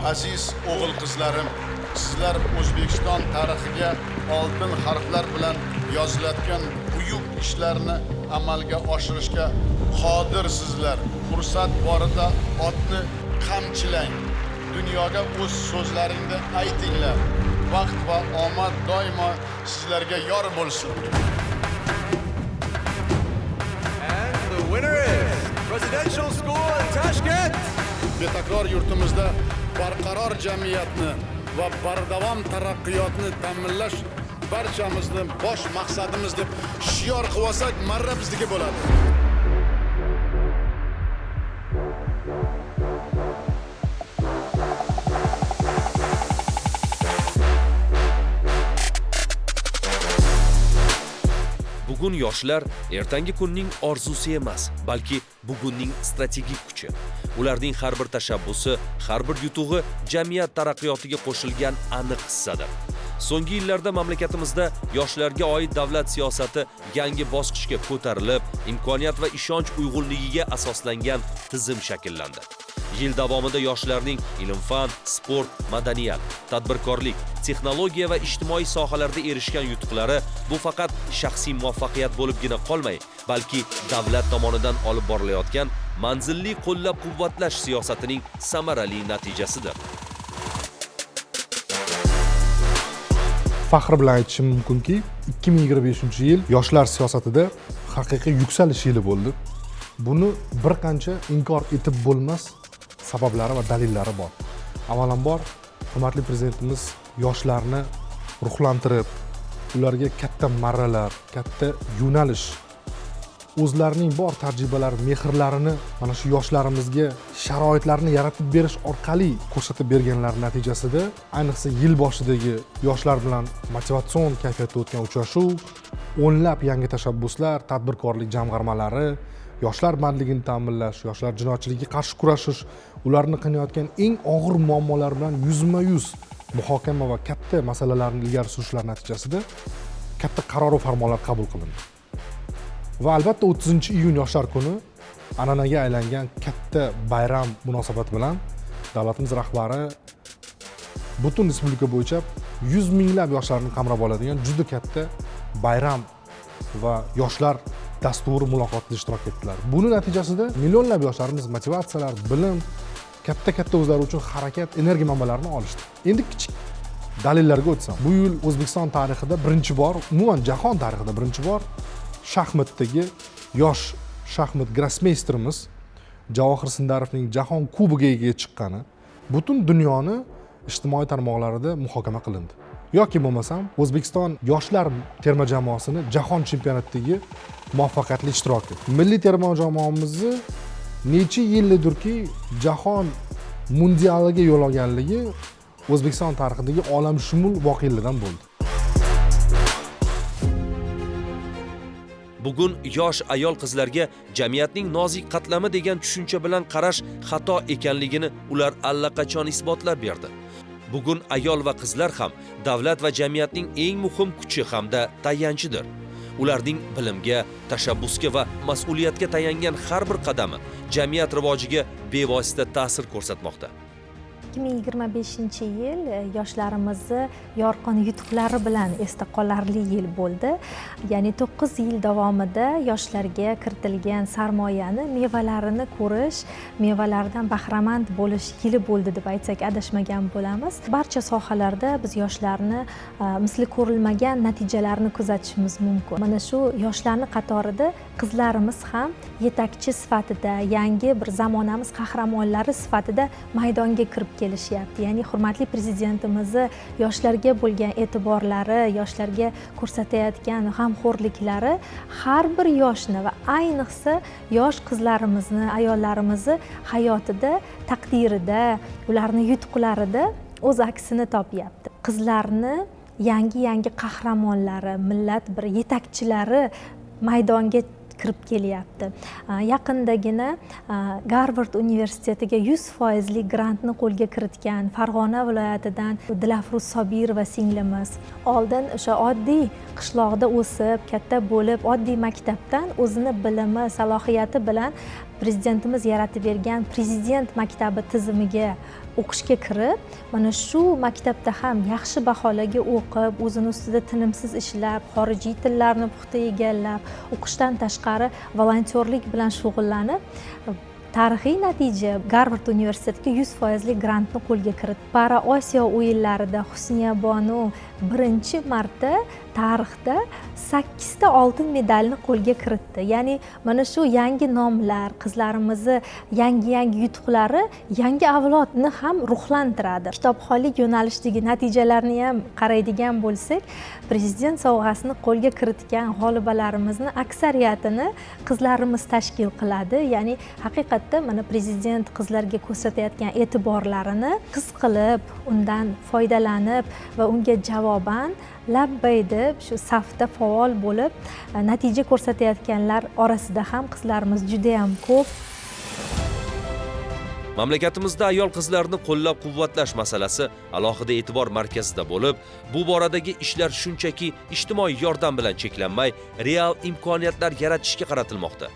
Aziz o'g'il qizlarim, sizlar O'zbekiston tarixiga oltin harflar bilan yozilayotgan buyuk ishlarni amalga oshirishga qodirsizlar. Fursat borida otni qamchilang. Dunyoga o'z so'zlaringni aytinglar. Vaqt va omad doimo sizlarga yor bo'lsin. And the winner is Presidential School in Tashkent. Betakror yurtimizda barqaror jamiyatni va bardavom taraqqiyotni ta'minlash barchamizni bosh maqsadimiz deb shior qilib olsak, marra bizniki bo'ladi. Bugun yoshlar ertangi kunning orzusi emas, balki bugunning strategik kuchi. Ularning har bir tashabbusi, har bir yutug'i jamiyat taraqqiyotiga qo'shilgan aniq hissadir. So'nggi yillarda mamlakatimizda yoshlarga oid davlat siyosati yangi bosqichga ko'tarilib, imkoniyat va ishonch uyg'unligiga asoslangan tizim shakllandi. Yil davomida yoshlarning ilm-fan, sport, madaniyat, tadbirkorlik, texnologiya va ijtimoiy sohalarda erishgan yutuqlari bu faqat shaxsiy muvaffaqiyat bo'libgina qolmay, balki davlat tomonidan olib borilayotgan manzilli qo'llab-quvvatlash siyosatining samarali natijasidir. Faxr bilan aytishim mumkinki, 2025-yil yoshlar siyosatida haqiqiy yuksalish yili bo'ldi. Buni bir qancha inkor etib bo'lmas sabablari va dalillari bor. Avvalambor, hurmatli prezidentimiz yoshlarni ruhlantirib, ularga katta marralar, katta yo'nalish, o'zlarining bor tajribalari, mehrlarini mana shu yoshlarimizga sharoitlarni yaratib berish orqali ko'rsatib berganlari natijasida, ayniqsa yil boshidagi yoshlar bilan motivatsion kayfiyatda o'tgan uchrashuv, o'nlab yangi tashabbuslar, tadbirkorlik jamg'armalari, yoshlar bandligini ta'minlash, yoshlar jinoyatchiligiga qarshi kurashish, ularni qiynayotgan eng og'ir muammolar bilan yuzma-yuz muhokama va katta masalalarni ilgari surishlar natijasida katta qaror va farmonlar qabul qilindi. Va albatta 30-iyun yoshlar kuni an'anaga aylangan katta bayram munosabati bilan davlatimiz rahbari butun respublika bo'yicha 100 minglab yoshlarni qamrab oladigan juda katta bayram va yoshlar dasturi muloqotida ishtirok etdilar. Buni natijasida millionlab yoshlarimiz motivatsiyalar, bilim, katta-katta o'zlari uchun harakat, energiya manbalarini olishdi. Endi kichik dalillarga o'tsam, bu yil O'zbekiston tarixida birinchi bor, umuman jahon tarixida birinchi bor shaxmatdagi yosh shaxmat grossmeysterimiz Javohir Sindarovning jahon kubogiga chiqqani butun dunyoni ijtimoiy tarmoqlarida muhokama qilindi. Yoki bo'lmasam O'zbekiston yoshlar terma jamoasini jahon chempionatidagi muvaffaqiyatli ishtiroki. Milliy terma jamoamizni necha yildirki jahon mundialiga yo'l olganligi O'zbekiston tarixidagi olamshumul voqealardan bo'ldi. Bugun yosh ayol qizlarga jamiyatning nozik qatlami degan tushuncha bilan qarash xato ekanligini ular allaqachon isbotlab berdi. Bugun ayol va qizlar ham davlat va jamiyatning eng muhim kuchi hamda tayanchidir. Ularning bilimga, tashabbusga va mas'uliyatga tayangan har bir qadami jamiyat rivojiga bevosita ta'sir ko'rsatmoqda. 2025-yil yoshlarimizni yorqin yutuqlari bilan esda qolarli yil bo'ldi. Ya'ni 9 yil davomida yoshlarga kiritilgan sarmoyani mevalarini ko'rish, mevalaridan bahramand bo'lish yili bo'ldi deb aytsak adashmagan bo'lamiz. Barcha sohalarda biz yoshlarni misli ko'rilmagan natijalarni kuzatishimiz mumkin. Mana shu yoshlarning qatorida qizlarimiz ham yetakchi sifatida, yangi bir zamonamiz qahramonlari sifatida maydonga kirib kelishyapti. Ya'ni hurmatli prezidentimizni yoshlarga bo'lgan e'tiborlari, yoshlarga ko'rsatayotgan g'amxo'rliklari har bir yoshni va ayniqsa yosh qizlarimizni, ayollarimizni hayotida, taqdirida, ularni yutuqlarida o'z aksini topyapti. Qizlarni yangi-yangi qahramonlari, millat bir yetakchilari maydonga kirib kelyapti. Yaqindagina Garvard universitetiga 100% grantni qo'lga kiritgan Farg'ona viloyatidan Dilafruz Sobirova singlimiz oldin o'sha oddiy qishloqda o'sib, katta bo'lib, oddiy maktabdan o'zini bilimi, salohiyati bilan Prezidentimiz yaratib bergan Prezident maktabi tizimiga o'qishga kirib, mana shu maktabda ham yaxshi baholarga o'qib, o'zini ustida tinimsiz ishlab, xorijiy tillarni puxta egallab, o'qishdan tashqari volontyorlik bilan shug'ullanib, tarixiy natija, Garvard universitetiga 100 foizli grantni qo'lga kiritdi. Para Osiyo o'yinlarida Husniya Bonu birinchi marta tarixda sakkizta oltin medalni qo'lga kiritdi. Ya'ni mana shu yangi nomlar, qizlarimizni yangi yangi yutuqlari yangi avlodni ham ruhlantiradi. Kitobxonlik yo'nalishidagi natijalarni ham qaraydigan bo'lsak, Prezident sovg'asini qo'lga kiritgan g'olibalarimizni aksariyatini qizlarimiz tashkil qiladi. Ya'ni haqiqatda mana Prezident qizlarga ko'rsatayotgan e'tiborlarini his qilib, undan foydalanib va unga javoban labbay deb shu safda faol bo'lib, natija ko'rsatayotganlar orasida ham qizlarimiz judayam ko'p. Mamlakatimizda ayol qizlarni qo'llab-quvvatlash masalasi alohida e'tibor markazida bo'lib, bu boradagi ishlar shunchaki ijtimoiy yordam bilan cheklanmay, real imkoniyatlar yaratishga qaratilmoqda.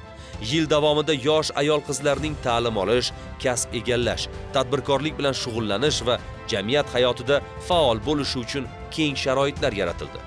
Yil davomida yosh ayol qizlarning ta'lim olish, kasb egallash, tadbirkorlik bilan shug'ullanish va jamiyat hayotida faol bo'lishi uchun keng sharoitlar yaratildi.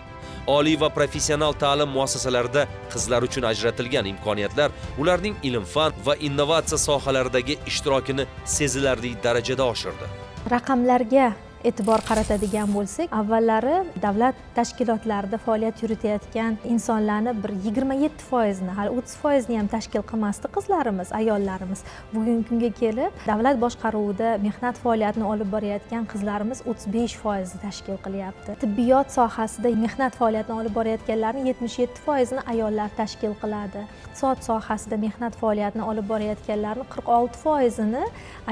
Oliy va professional ta'lim muassasalarida qizlar uchun ajratilgan imkoniyatlar ularning ilm-fan va innovatsiya sohalaridagi ishtirokini sezilarli darajada oshirdi. Raqamlarga e'tibor qaratadigan bo'lsak, avvallari davlat tashkilotlarida faoliyat yuritayotgan insonlarni bir 27 foizini, hali 30 foizni ham tashkil qilmasdi qizlarimiz, ayollarimiz. Bugungi kunga kelib davlat boshqaruvida mehnat faoliyatini olib borayotgan qizlarimiz 35 foizni tashkil qilyapti. Tibbiyot sohasida mehnat faoliyatini olib borayotganlarni 77 foizini ayollar tashkil qiladi. Iqtisod sohasida mehnat faoliyatini olib borayotganlarni 46 foizini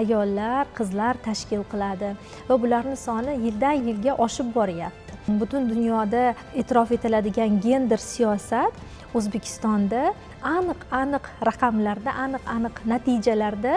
ayollar, qizlar tashkil qiladi va bularni soni yildan yilga oshib boryapti. Butun dunyoda e'tirof etiladigan gender siyosat O'zbekistonda aniq aniq raqamlarda, aniq aniq natijalarda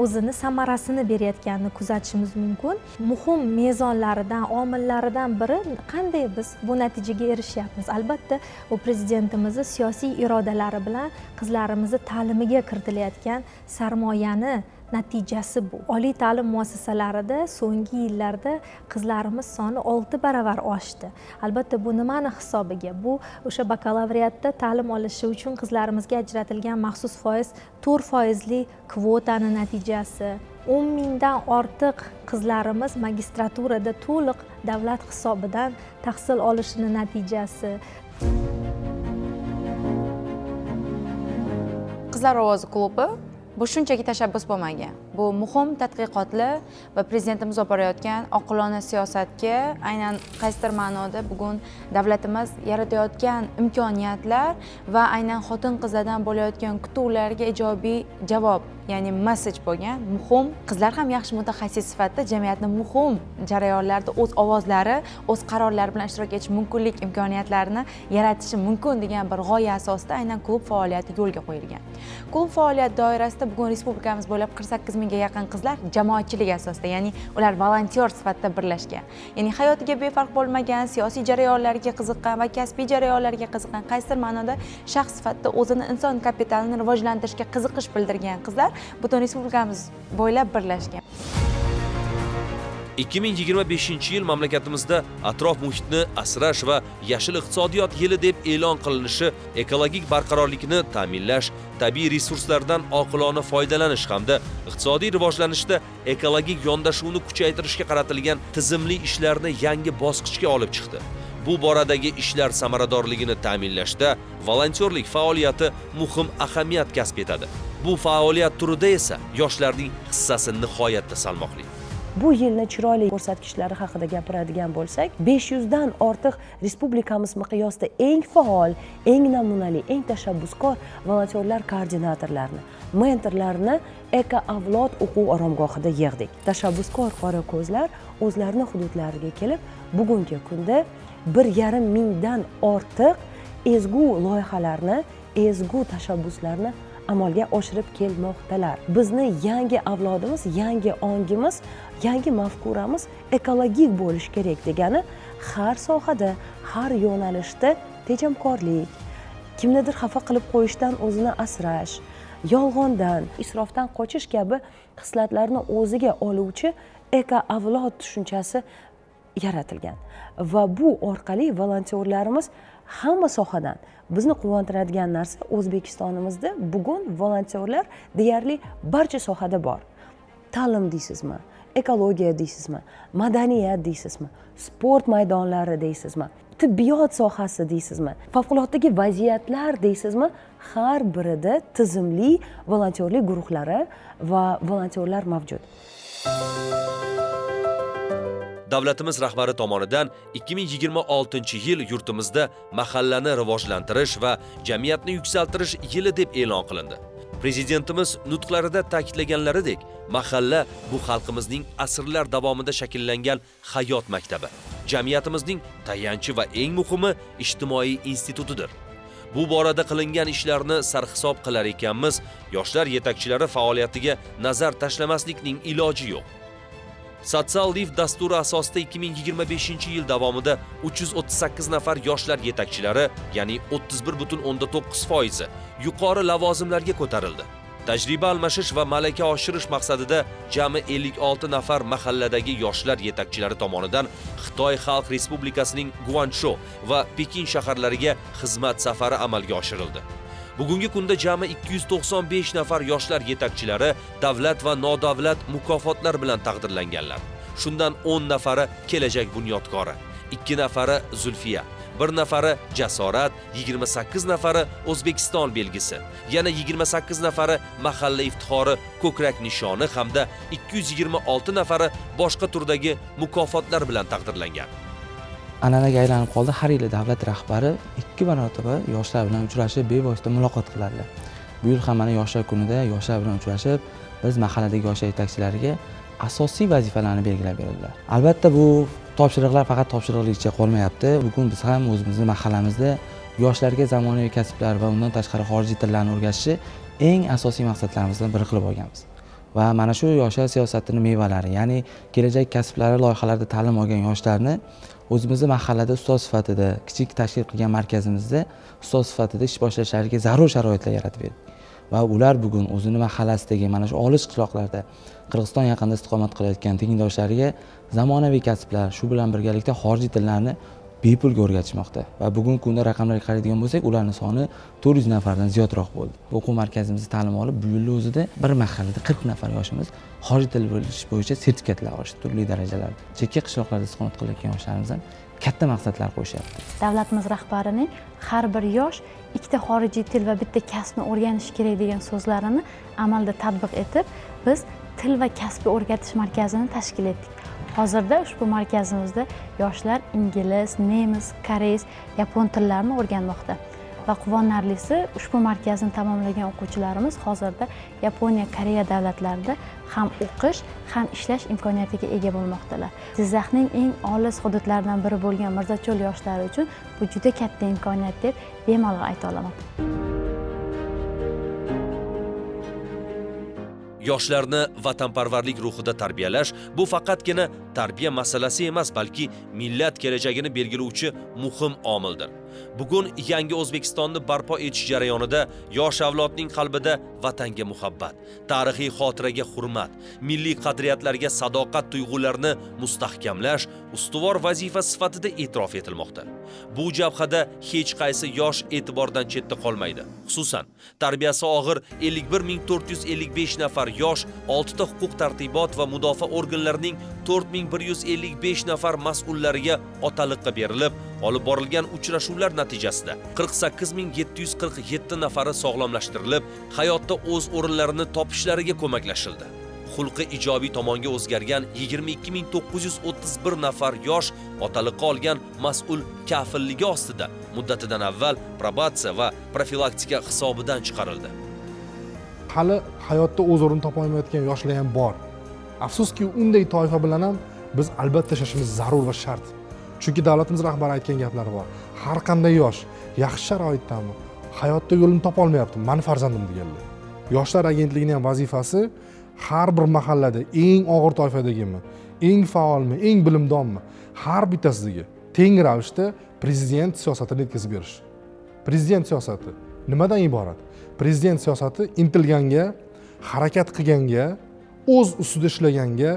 o'zini samarasini berayotganini kuzatishimiz mumkin. Muhim mezonlaridan, omillaridan biri, qanday biz bu natijaga erishyapmiz, albatta, bu Prezidentimizni siyosiy irodalari bilan qizlarimizni ta'limiga kiritilayotgan sarmoyani natijasi. Bu oliy ta'lim muassasalarida so'nggi yillarda qizlarimiz soni 6 baravar oshdi. Albatta, bu nimani hisobiga? Bu o'sha bakalavriatda ta'lim olishi uchun qizlarimizga ajratilgan maxsus foiz, 4 foizli kvotani natijasi. 10 mingdan ortiq qizlarimiz magistraturada to'liq davlat hisobidan tahsil olishini natijasi. Qizlar ovozi klubi bu shunchaki tashabbus bo'lmagan. Bu muhim tadqiqotlar va Prezidentimiz olib borayotgan oqilona siyosatga, aynan qaysidir ma'noda bugun davlatimiz yaratayotgan imkoniyatlar va aynan xotin qizlardan bo'layotgan kutuvlarga ijobiy javob, ya'ni message bo'lgan muhim. Qizlar ham yaxshi mutaxassis sifatida jamiyatni muhim jarayonlarda o'z ovozlari, o'z qarorlari bilan ishtirok etish mumkinlik imkoniyatlarini yaratishi mumkin degan bir g'oya asosida aynan klub faoliyati yo'lga qo'yilgan. Klub faoliyati doirasida bugun respublikamiz bo'ylab 48 mingga yaqin qizlar jamoatchilik asosida, ya'ni ular volontyor sifatida birlashgan, ya'ni hayotiga befarq bo'lmagan, siyosiy jarayonlarga qiziqqan va kasbiy jarayonlarga qiziqqan, qaysidir ma'noda shaxs sifatida o'zini inson kapitalini rivojlantirishga qiziqish bildirgan qizlar butun respublikamiz bo'ylab birlashgan. 2025 yil mamlakatimizda atrof muhitni asrash va yashil iqtisodiyot yili deb e'lon qilinishi ekologik barqarorlikni ta'minlash, tabiiy resurslardan oqilona foydalanish hamda iqtisodiy rivojlanishda ekologik yondashuvni kuchaytirishga qaratilgan tizimli ishlarni yangi bosqichga olib chiqdi. Bu boradagi ishlar samaradorligini ta'minlashda volontyorlik faoliyati muhim ahamiyat kasb etadi. Bu faoliyat turida esa yoshlarning hissasi nihoyatda salmoqli. Bu yilni chiroyli ko'rsatkichlari haqida gapiradigan bo'lsak, 500 dan ortiq respublikamiz miqyosida eng faol, eng namunali, eng tashabbuskor volontyorlar koordinatorlarini, mentorlarni Eko avlod o'quv oromgohida yig'dik. Tashabbuskor qorako'zlar o'zlarini hududlariga kelib, bugungi kunda 1,5 mingdan ortiq ezgu loyihalarni, ezgu tashabbuslarni amalga oshirib kelmoqdalar. Bizni yangi avlodimiz, yangi ongimiz, yangi mafkuramiz ekologik bo'lishi kerak degani har sohada, har yo'nalishda tejamkorlik, kimnidir xafa qilib qo'yishdan o'zini asrash. yolg'ondan, isrofdan qochish kabi xislatlarni o'ziga oluvchi eko avlod tushunchasi yaratilgan. Va bu orqali volontyorlarimiz hamma sohadan, bizni quvontiradigan narsa, O'zbekistonimizda bugun volontyorlar deyarli barcha sohada bor. Ta'lim deysizmi, ekologiya deysizmi, madaniyat deysizmi, sport maydonlari deysizmi, tibbiyot sohasi deysizmi, favqulodda vaziyatlar deysizmi, har birida tizimli volontyorlik guruhlari va volontyorlar mavjud. Davlatimiz rahbari tomonidan 2026-yil yurtimizda mahallani rivojlantirish va jamiyatni yuksaltirish yili deb e'lon qilindi. Prezidentimiz nutqlarida ta'kidlaganlaridek, mahalla bu xalqimizning asrlar davomida shakllangan hayot maktabi, jamiyatimizning tayanchi va eng muhimi ijtimoiy institutidir. Bu borada qilingan ishlarni sarhisob qilar ekanmiz, yoshlar yetakchilari faoliyatiga nazar tashlamaslikning iloji yo'q. Sotsial lift dasturi asosida 2025-yil davomida 338 nafar yoshlar yetakchilari, ya'ni 31,9% yuqori lavozimlarga ko'tarildi. Tajriba almashish va malaka oshirish maqsadida jami 56 nafar mahalladagi yoshlar yetakchilari tomonidan Xitoy Xalq Respublikasining Guangzhou va Pekin shaharlariga xizmat safari amalga oshirildi. Bugungi kunda jami 295 nafar yoshlar yetakchilari davlat va nodavlat mukofotlar bilan taqdirlanganlar. Shundan 10 nafari kelajak bunyodkori, 2 nafari Zulfiya, 1 nafari Jasorat, 28 nafari O'zbekiston belgisi, yana 28 nafari mahalla iftixori ko'krak nishoni hamda 226 nafari boshqa turdagi mukofotlar bilan taqdirlangan. An'anaga aylanib qoldi. Har yili davlat rahbari 2 marotaba yoshlar bilan uchrashib, bevosita muloqot qiladilar. Bu yil ham mana yoshlar kunida yoshlar bilan uchrashib, biz mahalladagi yoshlar yetakchilariga asosiy vazifalarni belgilab berdilar. Albatta bu topshiriqlar faqat topshiriqlikcha qolmayapti. Bugun biz ham o'zimizni mahallamizda yoshlarga zamonaviy kasblar va undan tashqari xorijiy tillarni o'rgatishni eng asosiy maqsadlarimizdan biri qilib olganmiz. Va mana shu yoshlar siyosatining mevalari, ya'ni kelajak kasblari loyihalarida ta'lim olgan yoshlarni o'zimizni mahallada ustoz sifatida kichik tashkil qilgan markazimizda ustoz sifatida ish boshlashlariga zarur sharoitlar yaratib berdik. Va ular bugun o'zini mahallasidagi mana shu olis qishloqlarda Qirg'iziston yaqinida istiqomat qilayotgan tengdoshlariga zamonaviy kasblar, shu bilan birgalikda xorijiy tillarni bepulga o'rgatishmoqda. Va bugungi kunda raqamlarga qaraydigan bo'lsak, ularning soni 400 nafardan ziyodroq bo'ldi. O'quv markazimizda ta'lim olib, bu yil o'zida bir mahallada 40 nafar yoshimiz xorijiy til bilish bo'yicha sertifikatlar olishdi turli darajalarda. Chekka qishloqlarda istiqomat qilayotgan yoshlarimiz ham katta maqsadlar qo'yishyapti. Davlatimiz rahbarining har bir yosh 2 ta xorijiy til va bitta kasbni o'rganishi kerak degan so'zlarini amalda tatbiq etib, biz til va kasbni o'rgatish markazini tashkil etdik. Hozirda ushbu markazimizda yoshlar ingliz, nemis, koreys, yapon tillarini o'rganmoqda. Va quvonarlisi, ushbu markazni tamomlagan o'quvchilarimiz hozirda Yaponiya, Koreya davlatlarida ham o'qish, ham ishlash imkoniyatiga ega bo'lmoqdalar. Jizzaxning eng olis hududlaridan biri bo'lgan Mirzacho'l yoshlari uchun bu juda katta imkoniyat deb bemalol ayta olaman. Yoshlarni vatanparvarlik ruhida tarbiyalash bu faqatgina tarbiya masalasi emas, balki millat kelajagini belgilovchi muhim omildir. Bugun yangi O'zbekistonni barpo etish jarayonida yosh avlodning qalbida vatanga muhabbat, tarixiy xotiraga hurmat, milliy qadriyatlarga sadoqat tuyg'ularini mustahkamlash ustuvor vazifa sifatida e'tirof etilmoqda. Bu jabhada hech qaysi yosh e'tibordan chetda qolmaydi. Xususan, tarbiyasi og'ir 51455 nafar yosh, 6 ta huquq tartibot va mudofaa organlarining 4155 nafar mas'ullariga otaliqqa berilib, olib borilgan uchrashuvlar natijasida 48747 nafari sog'lomlashtirilib, hayotda o'z o'rinlarini topishlariga ko'maklashildi. Xulqi ijobiy tomonga o'zgargan 22931 nafar yosh otaliqqa olgan mas'ul kafilligi ostida muddatidan avval probatsiya va profilaktika hisobidan chiqarildi. Hali hayotda o'z o'rnini topa olmayotgan yoshlar ham bor. Afsuski, unday toifa bilan ham biz albatta ishlashimiz zarur va shart. Chunki davlatimiz rahbari aytgan gaplari bor. Har qanday yosh yaxshi sharoitdami, hayotda yo'lini topa olmayapti, mani farzandim deganlar. Yoshlar agentligining ham vazifasi har bir mahallada eng og'ir toifadagimi, eng faolmi, eng bilimdonmi, har bittasiga teng ravishda prezident siyosatini yetkazib berish. Prezident siyosati nimadan iborat? Prezident siyosati intilganga, harakat qilganga, o'z ustida ishlaganga,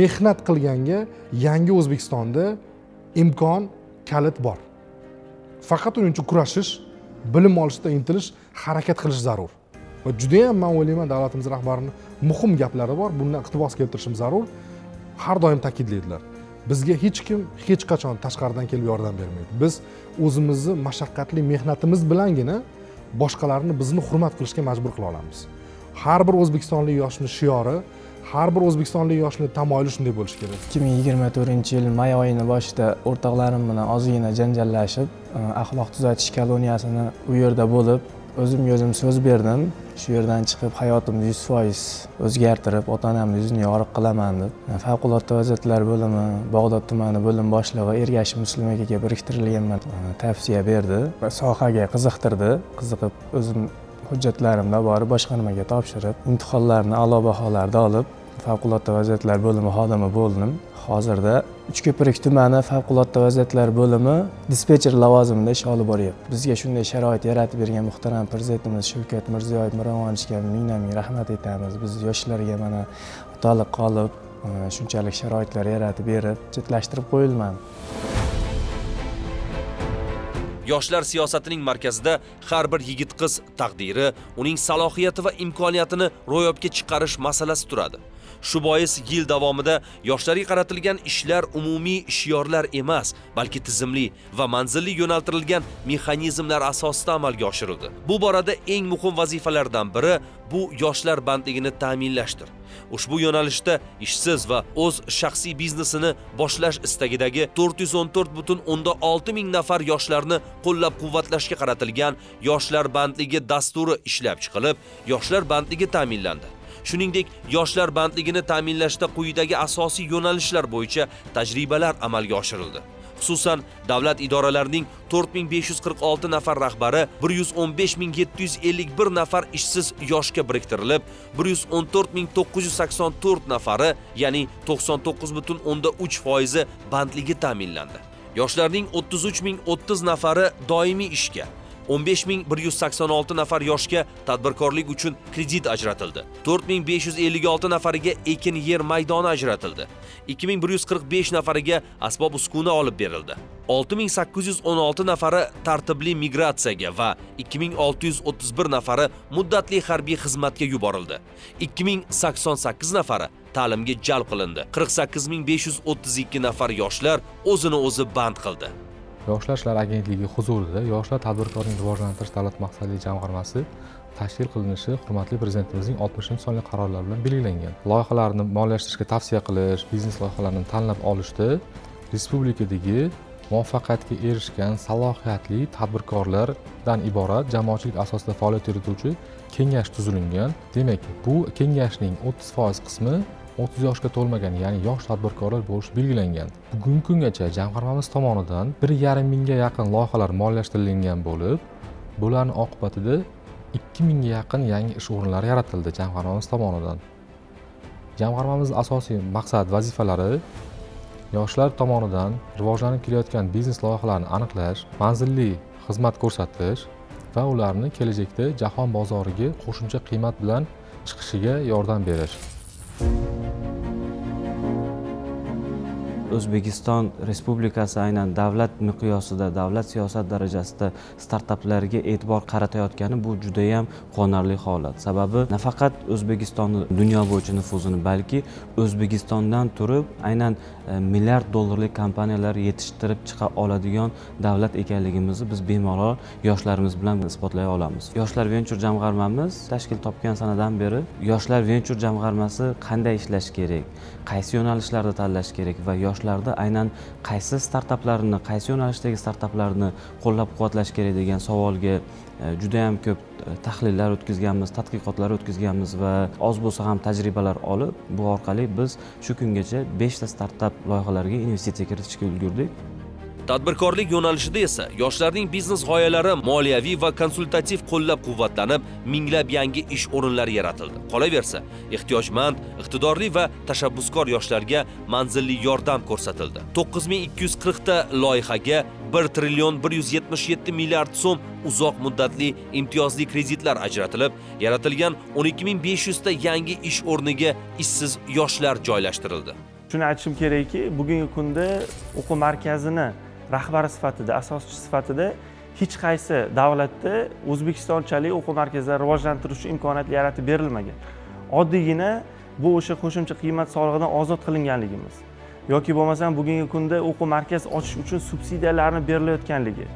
mehnat qilganga yangi O'zbekistonda imkon, kalit bor. Faqat uning uchun kurashish, bilim olishda intilish, harakat qilish zarur. Va juda ham men o'ylayman, davlatimiz rahbarining muhim gaplari bor, bundan iqtibos keltirishim zarur. Har doim ta'kidlaydilar. Bizga hech kim hech qachon tashqaridan kelib yordam bermaydi. Biz o'zimizni mashaqqatli mehnatimiz bilangina boshqalarni bizni hurmat qilishga majbur qila olamiz. Har bir o'zbekistonlik yoshni shiori, har bir o'zbekistonlik yoshni tamoyili shunday bo'lishi kerak. 2024-yil may oyini boshida o'rtoqlarim bilan ozgina janjallashib, axloq tuzatish koloniyasini u yerda bo'lib, o'zimga o'zim so'z berdim. Shu yerdan chiqib hayotimni 100% o'zgartirib, ota-onamni yuzini yorug' qilaman deb. Favqulodda vaziyatlar bo'limi Bag'dod tumani bo'lim boshlig'i Ergashev Muslim akaga biriktirilganman, tavsiya berdi va sohaga qiziqtirdi. Qiziqib o'zim hujjatlarimni borib boshqarmaga topshirib, imtihonlarni a'lo baholarda olib, favqulodda vaziyatlar bo'limi xodimi bo'ldim. Hozirda Uchko'prik tumani favqulodda vaziyatlar bo'limi dispetcher lavozimida ish olib boryapti. Bizga shunday sharoit yaratib bergan muhtaram prezidentimiz Shavkat Mirziyoyev Miromonovichga mingdan ming rahmat aytamiz. Biz yoshlarga mana otaliq olib, shunchalik sharoitlar yaratib berib, chetlashtirib qo'yilmadi. Yoshlar siyosatining markazida har bir yigit-qiz taqdiri, uning salohiyati va imkoniyatini ro'yobga chiqarish masalasi turadi. Shu bois yil davomida yoshlarga qaratilgan ishlar umumiy shiorlar emas, balki tizimli va manzilli yo'naltirilgan mexanizmlar asosida amalga oshirildi. Bu borada eng muhim vazifalardan biri bu yoshlar bandligini ta'minlashdir. Ushbu yo'nalishda ishsiz va o'z shaxsiy biznesini boshlash istagidagi 414,6 ming nafar yoshlarni qo'llab-quvvatlashga qaratilgan Yoshlar bandligi dasturi ishlab chiqilib, yoshlar bandligi ta'minlandi. Shuningdek, yoshlar bandligini ta'minlashda quyidagi asosiy yo'nalishlar bo'yicha tajribalar amalga oshirildi. Xususan, davlat idoralarining 4546 nafar rahbari, 115751 nafar ishsiz yoshga biriktirilib, 114984 nafari, ya'ni 99,3% bandligi ta'minlandi. Yoshlarning 33030 nafari doimiy ishga, 15186 nafar yoshga tadbirkorlik uchun kredit ajratildi. 4556 nafariga ekin yer maydoni ajratildi. 2145 nafariga asbob-uskuna olib berildi. 6816 nafari tartibli migratsiyaga va 2631 nafari muddatli harbiy xizmatga yuborildi. 2088 nafari ta'limga jalb qilindi. 48532 nafar yoshlar o'zini o'zi band qildi. Yoshlar ishlari agentligi huzurida Yoshlar tadbirkorlikni rivojlantirish davlat maqsadli jamg'armasi tashkil qilinishi hurmatli prezidentimizning 60-sonli qarorlari bilan belgilangan. Loyihalarni moliyalashtirishga tavsiya qilish, biznes loyihalarini tanlab olishda respublikadagi muvaffaqiyatga erishgan salohiyatli tadbirkorlardan iborat jamoatchilik asosida faoliyat yurituvchi kengash tuzilingan. Demak, bu kengashning 30% qismi 30 yoshga to'lmagan, ya'ni yosh tadbirkorlar bo'lishi belgilangan. Bugungi kungacha jamg'armamiz tomonidan 1,5 mingga yaqin loyihalar moliyalashtirilgan bo'lib, bularning oqibatida 2000 ga yaqin yangi ish o'rinlari yaratildi jamg'armamiz tomonidan. Jamg'armamizning asosiy maqsad vazifalari yoshlar tomonidan rivojlanib kelayotgan biznes loyihalarini aniqlash, manzilli xizmat ko'rsatish va ularni kelajakda jahon bozoriga qo'shimcha qiymat bilan chiqishiga yordam berish. O'zbekiston Respublikasi aynan davlat miqyosida, davlat siyosat darajasida startaplarga e'tibor qaratayotgani bu juda ham quvonarli holat. Sababi nafaqat O'zbekistonni dunyo bo'yicha nufuzini, balki O'zbekistondan turib aynan milliard dollarlik kompaniyalar yetishtirib chiqa oladigan davlat ekanligimizni biz bemalol yoshlarimiz bilan isbotlay olamiz. Yoshlar venchur jamg'armamiz tashkil topgan sanadan beri Yoshlar venchur jamg'armasi qanday ishlash kerak, qaysi yo'nalishlarda tanlash kerak va yoshlarda aynan qaysi startaplarni, qaysi yo'nalishdagi startaplarni qo'llab-quvvatlash kerak degan savolga juda ham ko'p tahlillar o'tkazganmiz, tadqiqotlar o'tkazganmiz va oz bo'lsa ham tajribalar olib, bu orqali biz shu kungacha 5 ta startap loyihalariga investitsiya kiritishga ulgurdik. Tadbirkorlik yo'nalishida esa yoshlarning biznes g'oyalari moliyaviy va konsultativ qo'llab-quvvatlanib, minglab yangi ish o'rinlari yaratildi. Qolaversa, ehtiyojmand, iqtidorli va tashabbuskor yoshlarga manzilli yordam ko'rsatildi. 9240 ta loyihaga 1 trillion 177 milliard so'm uzoq muddatli imtiyozli kreditlar ajratilib, yaratilgan 12 500 ta yangi ish o'rniga ishsiz yoshlar joylashtirildi. Shuni aytishim kerakki, bugungi kunda o'quv markazini rahbari sifatida, asoschisi sifatida hech qaysi davlatda O'zbekistonchalik o'quv markazlarini rivojlantirish uchun imkoniyat yaratib berilmagan. Oddiygina bu o'sha qo'shimcha qiymat solig'idan ozod qilinganligimiz yoki bo'lmasam bugungi kunda o'quv markaz ochish uchun subsidiyalarni berilayotganligi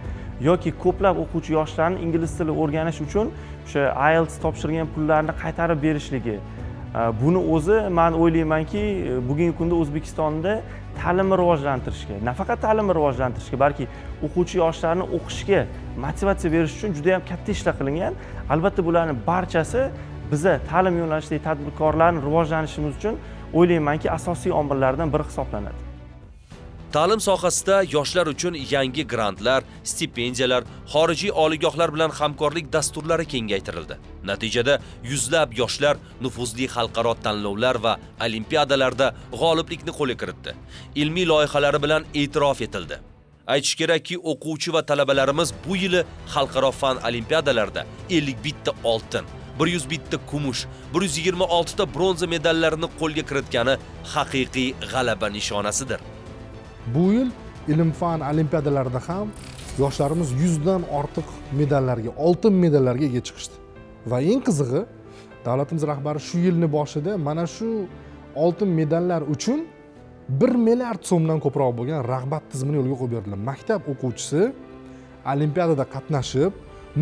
yoki ko'plab o'quvchi yoshlarni ingliz tili o'rganish uchun o'sha IELTS topshirgan pullarni qaytarib berishligi, buni o'zi, man o'ylaymanki, bugungi kunda O'zbekistonda ta'limni rivojlantirishga, nafaqat ta'limni rivojlantirishga, balki o'quvchi yoshlarni o'qishga motivatsiya berish uchun juda yam katta ishlar qilingan. Albatta, bularni barchasi biza ta'lim yo'nalishidagi tadbirkorlarni rivojlanishimiz uchun, o'ylaymanki, asosiy omillardan biri hisoblanadi. Ta'lim sohasida yoshlar uchun yangi grantlar, stipendiyalar, xorijiy oliygohlar bilan hamkorlik dasturlari kengaytirildi. Natijada yuzlab yoshlar nufuzli xalqaro tanlovlar va olimpiadalarda g'oliblikni qo'lga kiritdi. Ilmiy loyihalari bilan e'tirof etildi. Aytish kerakki, o'quvchi va talabalarimiz bu yili xalqaro fan olimpiadalarida 51 ta oltin, 101 ta kumush, 126 ta bronza medallarini qo'lga kiritgani haqiqiy g'alaba nishonasidir. Bu yil ilm fan olimpiadalarida ham yoshlarimiz 100 dan ortiq medallarga, oltin medallarga ega chiqishdi. Va eng qizig'i, davlatimiz rahbari shu yilni boshida mana shu oltin medallar uchun 1 milliard so'mdan ko'proq bo'lgan rag'bat tizimini yo'lga qo'yib berdilar. Maktab o'quvchisi olimpiadada qatnashib,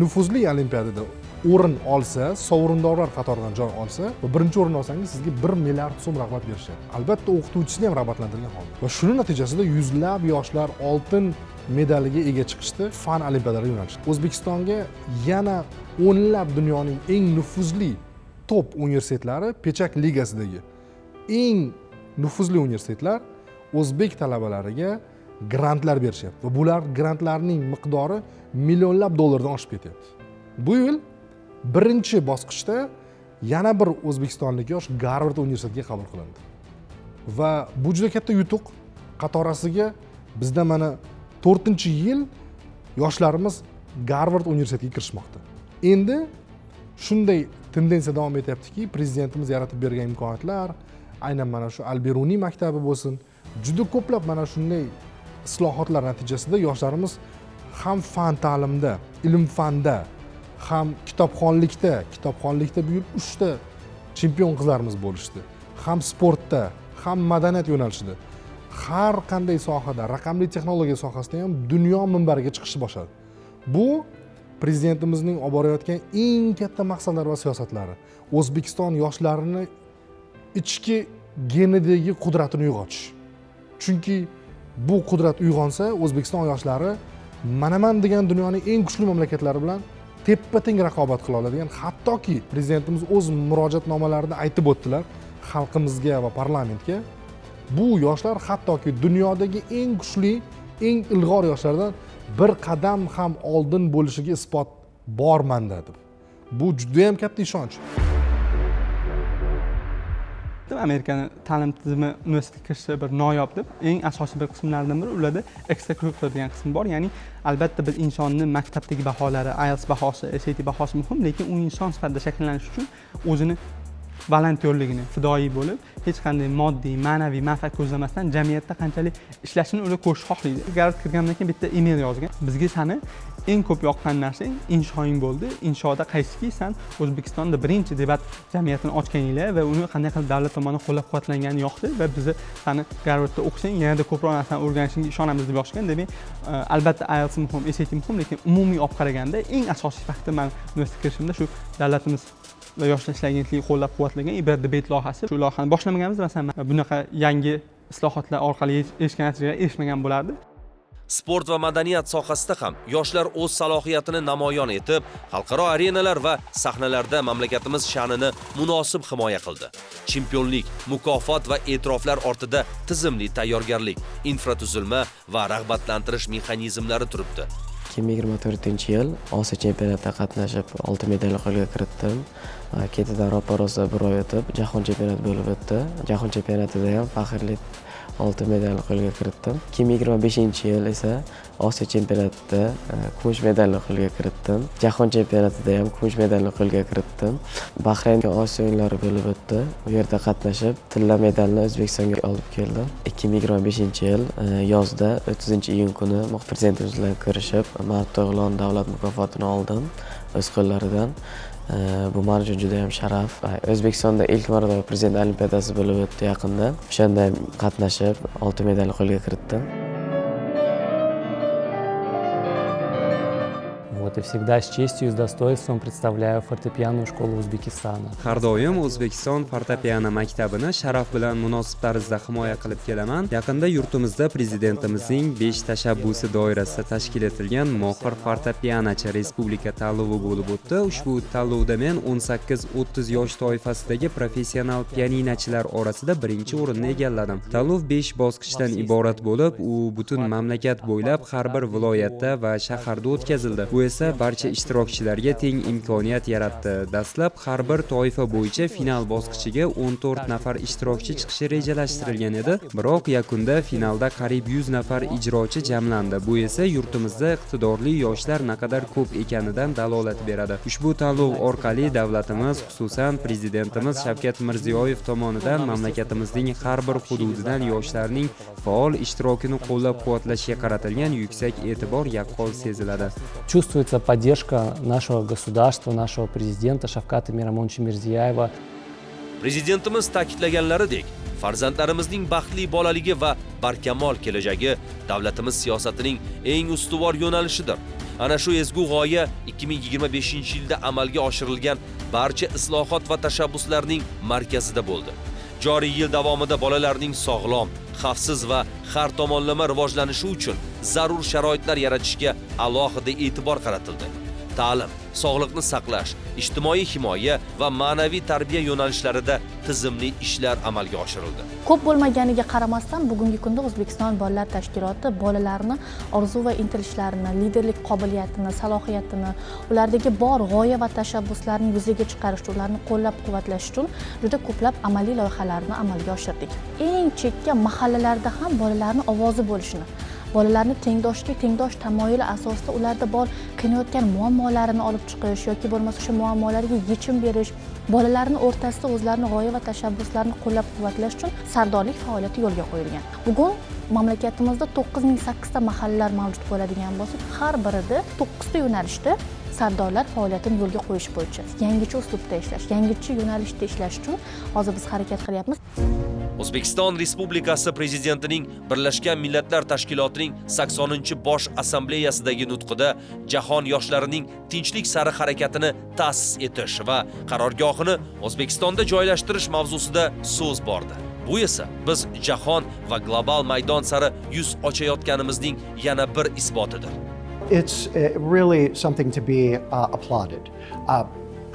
nufuzli olimpiadada o'rin olsa, sovrindorlar qatoridan joy olsa va birinchi o'rin olsangiz, sizga 1 milliard so'm rag'bat berishadi, albatta o'qituvchisini ham rag'batlantirgan holda. Va shuni natijasida yuzlab yoshlar oltin medaliga ega chiqishdi fan olimpiadalari yo'nalishida. O'zbekistonga yana o'nlab dunyoning eng nufuzli top universitetlari, Pechak ligasidagi eng nufuzli universitetlar o'zbek talabalariga grantlar berishyapti va bular grantlarning miqdori millionlab dollardan oshib ketyapti. Bu yil birinchi bosqichda yana bir o'zbekistonlik yosh Garvard universitetiga qabul qilindi va bu juda katta yutuq qatorasiga. Bizda mana to'rtinchi yil yoshlarimiz Garvard universitetiga kirishmoqda. Endi shunday tendensiya davom etyaptiki, prezidentimiz yaratib bergan imkoniyatlar, aynan mana shu Al Beruniy maktabi bo'lsin, juda ko'plab mana shunday islohotlar natijasida yoshlarimiz ham fan ta'limda, ilm fanda, ham kitobxonlikda, kitobxonlikda bu yil uchta chempion qizlarimiz bo'lishdi, ham sportda, ham madaniyat yo'nalishida, har qanday sohada, raqamli texnologiya sohasida ham dunyo minbariga chiqishni boshladi. Bu prezidentimizning olib borayotgan eng katta maqsadlari va siyosatlari: O'zbekiston yoshlarini ichki genidagi qudratini uyg'otish. Chunki bu qudrat uyg'onsa, O'zbekiston yoshlari manaman degan dunyoning eng kuchli mamlakatlari bilan teppa teng raqobat qila oladigan. Hattoki prezidentimiz o'z murojaatnomalarida aytib o'tdilar xalqimizga va parlamentga, bu yoshlar hattoki dunyodagi eng kuchli, eng ilg'or yoshlardan bir qadam ham oldin bo'lishiga isbot bor manda deb. Bu judayam katta ishonch. Amerikani ta'lim tizimi universitetga kirishi bir noyob deb, eng asosiy bir qismlaridan biri ularda extracurricular degan qism bor. Ya'ni albatta bir insonni maktabdagi baholari, IELTS bahosi, SAT bahosi muhim, lekin u inson sifatida shakllanish uchun o'zini volontyorligini, fidoyi bo'lib, hech qanday moddiy, ma'naviy manfaat ko'zlamasdan jamiyatda qanchalik ishlashini ular ko'rishni xohlaydi. Garvard kirgandan keyin bitta email yozgan: "Bizga sani eng ko'p yoqqan narsang inshoing bo'ldi. Inshoda qaysiki, san O'zbekistonda birinchi debat jamiyatini ochganinglar va uni qanday qilib davlat tomonidan qo'llab quvvatlangani yoqdi va bizni sani Garvardda o'qisang, yanada ko'proq narsani o'rganishingga ishonamiz", deb yozgan. Demak, albatta IELTS muhim, SAT muhim, lekin umumiy olib qaraganda eng asosiy faktor man universitetga kirishimda shu davlatimiz va Yoshlar ishlari agentligi qo'llab quvvatlagan IBR Debate loyihasi. Shu loyihani boshlamaganmiz, masalan, bunaqa yangi islohotlar orqali erishgan natijalarga erishmagan bo'lardi. Sport va madaniyat sohasida ham yoshlar o'z salohiyatini namoyon etib, xalqaro arenalar va sahnalarda mamlakatimiz sha'nini munosib himoya qildi. Chempionlik, mukofot va e'tiroflar ortida tizimli tayyorgarlik, infratuzilma va rag'batlantirish mexanizmlari turibdi. 2024-yil Osiyo chempionatida qatnashib, oltin medalni qo'lga kiritdim. Ketidan roppa-rosa bir oy o'tib, jahon chempionati bo'lib o'tdi. Jahon chempionatida ham faxrli oltin medalni qo'lga kiritdim. 2025-yil esa Osiyo chempionatida kumush medalni qo'lga kiritdim. Jahon chempionatida ham kumush medalni qo'lga kiritdim. Bahrayn Osiyo o'yinlari bo'lib o'tdi. U yerda qatnashib, tilla medalni O'zbekistonga olib keldim. 2025-yil yozda 30-iyun kuni prezidentimiz bilan ko'rishib, Mard O'g'lon davlat mukofotini oldim o'z qo'llaridan. Bu men uchun juda ham sharaf. O'zbekistonda ilk marotaba prezident olimpiadasi bo'lib o'tdi yaqinda. O'shanda ham qatnashib, oltin medalni qo'lga kiritdim. Вот, и всегда с честью и с достоинством представляю фортепианную школу Узбекистана. Har doim O'zbekiston fortepiano maktabini sharaf bilan munosib tarzda himoya qilib kelaman. Yaqinda yurtimizda prezidentimizning 5 tashabbusi doirasida tashkil etilgan Mohir fortepianochi respublika tanlovi bo'lib o'tdi. Ushbu tanlovda men 18-30 yosh toifasidagi professional pianinochilar orasida birinchi o'rinni egalladim. Tanlov 5 bosqichdan iborat bo'lib, u butun mamlakat bo'ylab har bir viloyatda va shaharda o'tkazildi. Bu esa barcha ishtirokchilarga teng imkoniyat yaratdi. Dastlab har bir toifa bo'yicha final bosqichiga 14 nafar ishtirokchi chiqishi rejalashtirilgan edi, biroq yakunda finalda qariyb 100 nafar ijrochi jamlandi. Bu esa yurtimizda iqtidorli yoshlar naqadar ko'p ekanidan dalolat beradi. Ushbu tanlov orqali davlatimiz, xususan prezidentimiz Shavkat Mirziyoyev tomonidan mamlakatimizning har bir hududidan yoshlarning faol ishtirokini qo'llab-quvvatlashga qaratilgan yuksak e'tibor yaqqol seziladi. Чувствуется поддержка нашего государства, нашего президента Шавката Миромоновича Мирзияева. Prezidentimiz ta'kidlaganlaridek, farzandlarimizning baxtli bolaligi va barkamol kelajagi davlatimiz siyosatining eng ustuvor yo'nalishidir. Ana shu ezgu g'oya 2025-yilda amalga oshirilgan barcha islohot va tashabbuslarning markazida bo'ldi. Joriy yil davomida bolalarning sog'lom, xavfsiz va har tomonlama rivojlanishi uchun zarur sharoitlar yaratishga alohida e'tibor qaratildi. Ta'lim, sog'liqni saqlash, ijtimoiy himoya va ma'naviy tarbiya yo'nalishlarida tizimli ishlar amalga oshirildi. Ko'p bo'lmaganiga qaramasdan bugungi kunda O'zbekiston bolalar tashkiloti bolalarni orzu va intilishlarini, liderlik qobiliyatini, salohiyatini, ulardagi bor g'oya va tashabbuslarni yuzaga chiqarish, ularni qo'llab-quvvatlash uchun juda ko'plab amaliy loyihalarni amalga oshirdik. Eng chekka mahallalarda ham bolalarning ovozi bo'lishini, bolalarni tengdoshga tengdosh tamoyili asosida ularda bor qiynayotgan muammolarini olib chiqish yoki bo'lmasa o'sha muammolarga yechim berish, bolalarning o'rtasida o'zlarini g'oya va tashabbuslarini qo'llab-quvvatlash uchun sardorlik faoliyati yo'lga qo'yilgan. Bugun mamlakatimizda 9008 ta mahallalar mavjud bo'ladigan bo'lsa, har birida 9 ta yo'nalishda sardorlar faoliyatini yo'lga qo'yish bo'yicha yangicha uslubda ishlash, yangicha yo'nalishda ishlash uchun hozir biz harakat qilyapmiz. O'zbekiston Respublikasi Prezidentining Birlashgan Millatlar Tashkilotining 80-bosh assambleyasidagi nutqida jahon yoshlarining tinchlik sari harakatini ta'sis etish va qarorgohini O'zbekistonda joylashtirish mavzusida so'z bordi. Bu esa biz jahon va global maydon sari yuz ochayotganimizning yana bir isbotidir. It's really something to be applauded.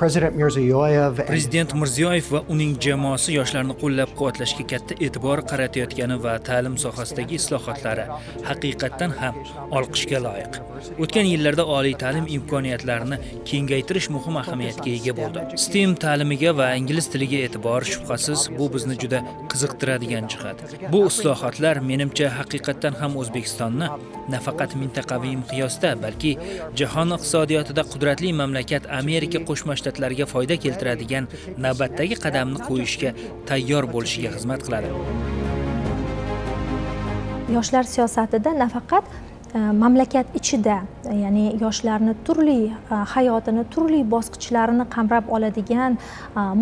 President Mirziyoyev Prezident Mirziyoyev va uning jamoasi yoshlarni qo'llab-quvvatlashga katta e'tibor qaratayotgani va ta'lim sohasidagi islohotlari haqiqatdan ham olqishga loyiq. O'tgan yillarda oliy ta'lim imkoniyatlarini kengaytirish muhim ahamiyatga ega bo'ldi. STEM ta'limiga va ingliz tiliga e'tibor shubhasiz bu bizni juda qiziqtiradigan jihat. Bu islohotlar menimcha haqiqatdan ham O'zbekistonni nafaqat mintaqaviy miqyosda, balki jahon iqtisodiyotida qudratli mamlakat Amerika Qo'shma Shtatlariga foyda keltiradigan navbatdagi qadamni qo'yishga tayyor bo'lishiga xizmat qiladi. Yoshlar siyosatida nafaqat mamlakat ichida, ya'ni yoshlarni turli hayotini turli bosqichlarini qamrab oladigan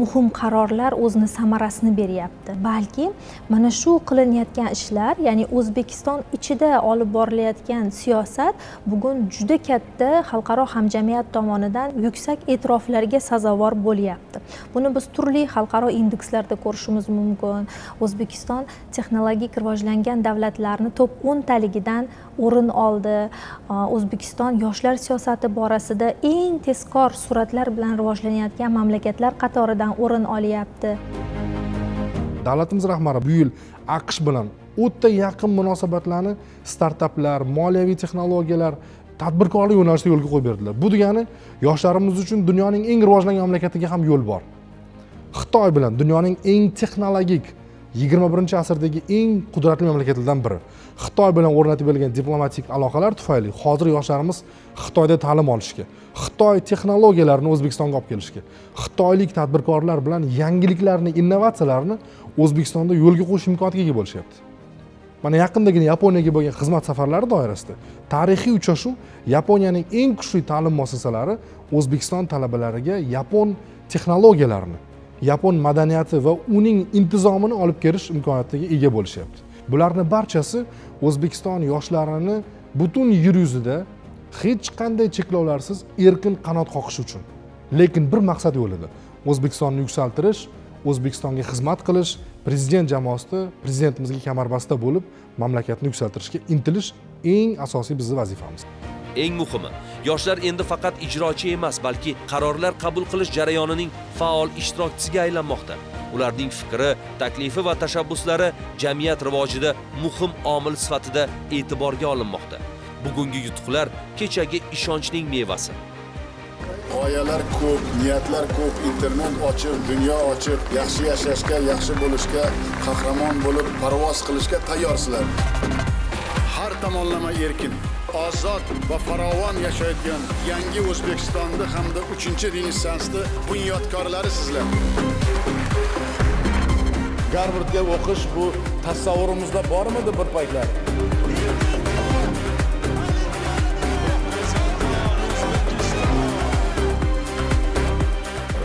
muhim qarorlar o'zini samarasini beryapti. Balki mana shu qilinayotgan ishlar, ya'ni O'zbekiston ichida olib borilayotgan siyosat bugun juda katta xalqaro hamjamiyat tomonidan yuksak e'tiroflarga sazovor bo'lyapti. Buni biz turli xalqaro indekslarda ko'rishimiz mumkin. O'zbekiston texnologik rivojlangan davlatlarni top 10 taligidan o'rin oldi. O'zbekiston yoshlar siyosati borasida eng tezkor sur'atlar bilan rivojlanayotgan mamlakatlar qatoridan o'rin olyapti. Davlatimiz rahbari bu yil AQSh bilan o'ta yaqin munosabatlarni startaplar, moliyaviy texnologiyalar, tadbirkorlik yo'nalishida yo'lga qo'yib berdilar. Bu degani yoshlarimiz uchun dunyoning eng rivojlangan mamlakatiga ham yo'l bor. Xitoy bilan dunyoning eng texnologik 21-asrdagi eng qudratli mamlakatlardan biri. Xitoy bilan o'rnatib berilgan diplomatik aloqalar tufayli hozir yoshlarimiz Xitoyda ta'lim olishga, Xitoy texnologiyalarini O'zbekistonga olib kelishga, xitoylik tadbirkorlar bilan yangiliklarni, innovatsiyalarni O'zbekistonda yo'lga qo'yish imkoniyatiga ega bo'lishyapti. Mana yaqindagina Yaponiyaga bo'lgan xizmat safarlari doirasida tarixiy uchrashuv Yaponiyaning eng kuchli ta'lim muassasalari O'zbekiston talabalariga yapon texnologiyalarini, yapon madaniyati va uning intizomini olib kelish imkoniyatiga ega bo'lishyapti. Bularni barchasi O'zbekiston yoshlarini butun yer yuzida hech qanday cheklovlarsiz erkin qanot qoqish uchun. Lekin bir maqsad yo'lida: O'zbekistonni yuksaltirish, O'zbekistonga xizmat qilish, prezident jamoasida prezidentimizga kamarbasta bo'lib mamlakatni yuksaltirishga intilish eng asosiy bizning vazifamiz. Eng muhimi, yoshlar endi faqat ijrochi emas, balki qarorlar qabul qilish jarayonining faol ishtirokchisiga aylanmoqda. Ularning fikri, taklifi va tashabbuslari jamiyat rivojida muhim omil sifatida e'tiborga olinmoqda. Bugungi yutuqlar kechagi ishonchning mevasi. G'oyalar ko'p, niyatlar ko'p, internet ochiq, dunyo ochiq, yaxshi yashashga, yaxshi bo'lishga, qahramon bo'lib parvoz qilishga tayyorsizlar. Har tomonlama erkin, ozod va farovon yashayotgan yangi O'zbekistonni hamda 3-Renessansni bunyodkorlari sizlar. Garvardga o'qish bu tasavvurimizda bormidi bir paytlar?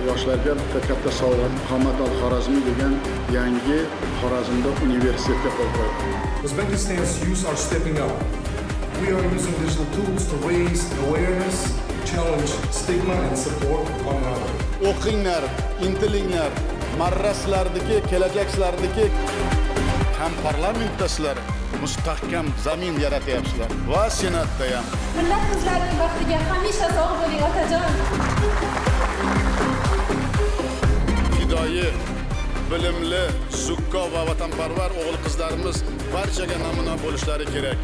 Yoshlarga bitta katta sovg'a Muhammad al-Xorazmiy degan yangi Xorazmda universitetga qo'l qo'ydi. Uzbekistan's youth are stepping up. We are using digital tools to raise awareness, challenge stigma and support one another. O'qinglar, intilinglar, marra sizlarniki, kelajak sizlarniki. Ham parlamentda sizlar mustahkam zamin yaratyapsizlar va senatda ham. Millat qizlarining baxtiga hamisha sog' bo'ling, otajon. Fidoyi, bilimli, zukko va vatanparvar o'g'il qizlarimiz barchaga namuna bo'lishlari kerak.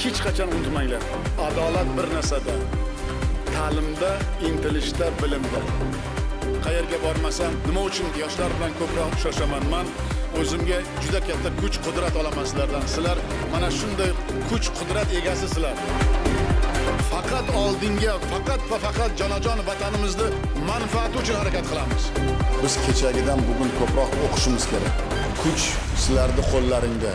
Hech qachon unutmanglar, adolat bir narsada: ta'limda, intilishda, bilimda. Qayerga bormasam, nima uchun yoshlar bilan ko'proq uchrashaman? Men o'zimga juda katta kuch-qudrat olaman sizlardan. Sizlar mana shunday kuch-qudrat egasisizlar. Faqat oldinga, faqat va faqat jonajon vatanimizni manfaati uchun harakat qilamiz. Biz kechagidan bugun ko'proq o'qishimiz kerak. Kuch sizlarning qo'llaringda.